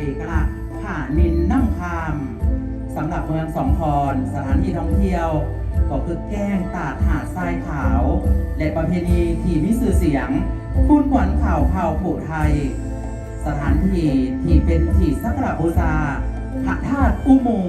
ເອກະລັກຜານິນນ້ຳຄາມ. ສຳລັບເມືອງສອງຄອນ ສະຖານທີ່ທ່ອງທ່ຽວກໍຄືແກ້ງຕາດຫາດຊາຍຂາວ ແລະ ປະເພນີທີ່ມີຊື່ສຽງ ຄູນຂວັນຂາວເຜົ່າຜູ້ໄທ, ສະຖານທີ່ທີ່ເປັນທີ່ສັກກາລະບູຊາ ພະທາດອຸມົງ